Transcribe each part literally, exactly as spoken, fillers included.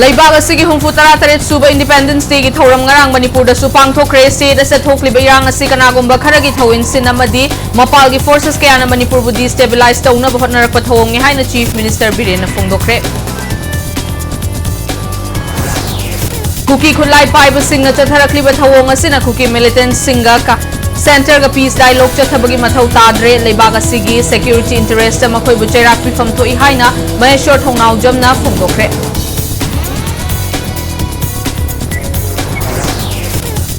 ꯂꯩꯕꯥꯛ ꯑꯁꯤꯒꯤ ꯍꯨꯝꯐꯨ ꯇꯔꯥ ꯇꯔꯦꯠ ꯁꯨꯕ Independence Day ꯒꯤ ꯊꯧꯔꯝ ꯉꯔꯥꯡ ꯃꯅꯤꯄꯨꯔꯗꯁꯨ ꯄꯥꯡꯊꯣꯛꯈ꯭ꯔꯦ꯫ State ꯑꯁꯤꯗ ꯊꯣꯛꯂꯤꯕ ꯏꯔꯥꯡ ꯑꯁꯤ ꯀꯅꯥꯒꯨꯝꯕ ꯈꯔꯒꯤ ꯊꯧ ꯏꯟꯁꯤꯟ ꯑꯃꯗꯤ ꯃꯄꯥꯜꯒꯤ forces ꯀꯌꯥꯅ ꯃꯅꯤꯄꯨꯔꯕꯨ destabilize ꯇꯧꯅꯕ ꯍꯣꯠꯅꯔꯛꯄ ꯊꯧꯑꯣꯡꯅꯤ ꯍꯥꯏꯅ Chief Minister ꯕꯤꯔꯦꯟꯅ ꯐꯣꯡꯗꯣꯛꯈ꯭ꯔꯦ꯫ ꯀꯨꯀꯤ ꯈꯨꯠꯂꯥꯏ ꯄꯥꯏꯕꯁꯤꯡꯅ ꯆꯠꯊꯔꯛꯂꯤꯕ ꯊꯧꯑꯣꯡ ꯑꯁꯤꯅ ꯀꯨꯀꯤ militant ꯁꯤꯡꯒ ꯀ-, Centre ꯒ peace dialogue ꯆꯠꯊꯕꯒꯤ ꯃꯊꯧ ꯇꯥꯗ꯭ꯔꯦ꯫ ꯂꯩꯕꯥꯛ ꯑꯁꯤꯒꯤ security interest ꯇ ꯃꯈꯣꯏꯕꯨ ꯆꯩꯔꯥꯛ ꯄꯤꯐꯝ ꯊꯣꯛꯏ ꯍꯥꯏꯅ ꯃꯍꯦꯁ꯭ꯋꯔ ꯊꯣꯡꯅꯥꯎꯖꯝꯅ ꯐꯣꯡꯗꯣꯛꯈ꯭ꯔꯦ꯫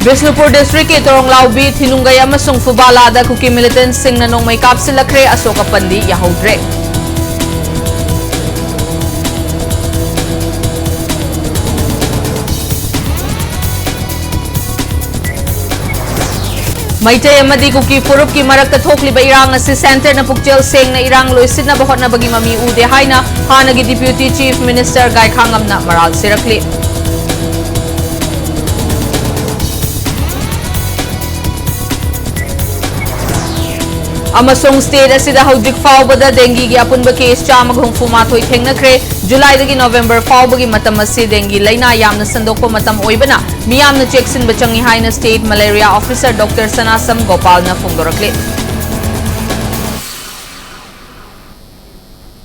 ꯕꯤꯁꯅꯨꯄꯨꯔ district ꯀꯤ ꯇꯣꯔꯣꯡꯂꯥꯎꯕꯤ, ꯊꯤꯅꯨꯡꯒꯩ ꯑꯃꯁꯨꯡ ꯐꯨꯕꯥꯂꯥꯗ ꯀꯨꯀꯤ militant ꯁꯤꯡꯅ ꯅꯣꯡꯃꯩ ꯀꯥꯞꯁꯤꯜꯂꯛꯈ꯭ꯔꯦ꯫ ꯑꯁꯣꯛ ꯑꯄꯟꯗꯤ ꯌꯥꯍꯧꯗ꯭ꯔꯦ꯫ ꯃꯩꯇꯩ ꯑꯃꯗꯤ ꯀꯨꯀꯤ ꯐꯨꯔꯨꯞꯀꯤ ꯃꯔꯛꯇ ꯊꯣꯛꯂꯤꯕ ꯏꯔꯥꯡ ꯑꯁꯤ Centre ꯅ ꯄꯨꯛꯆꯦꯜ ꯁꯦꯡꯅ ꯏꯔꯥꯡ ꯂꯣꯏꯁꯤꯟꯅꯕ ꯍꯣꯠꯅꯕꯒꯤ ꯃꯃꯤ ꯎꯗꯦ ꯍꯥꯏꯅ ꯍꯥꯟꯅꯒꯤ Deputy Chief Minister ꯒꯥꯏꯈꯥꯉꯝꯅ ꯃꯔꯥꯜ ꯁꯤꯔꯛꯂꯤ꯫ ꯑꯃꯁꯨꯡ state ꯑꯁꯤꯗ ꯍꯧꯖꯤꯛ ꯐꯥꯎꯕꯗ dengue ꯒꯤ ꯑꯄꯨꯟꯕ case ꯆꯥꯝꯃꯒ ꯍꯨꯝꯐꯨ ꯃꯥꯊꯣꯏ ꯊꯦꯡꯅꯈ꯭ꯔꯦ꯫ July ꯗꯒꯤ November ꯐꯥꯎꯕꯒꯤ ꯃꯇꯝ ꯑꯁꯤ dengue ꯂꯩꯅꯥ ꯌꯥꯝꯅ ꯁꯟꯗꯣꯛꯄ ꯃꯇꯝ ꯑꯣꯏꯕꯅ ꯃꯤꯌꯥꯝꯅ ꯆꯦꯛꯁꯤꯟꯕ ꯆꯪꯏ ꯍꯥꯏꯅ state malaria officer Doctor ꯁꯅꯥꯁꯝ ꯒꯣꯄꯥꯜꯅ ꯐꯣꯡꯗꯣꯔꯛꯂꯤ꯫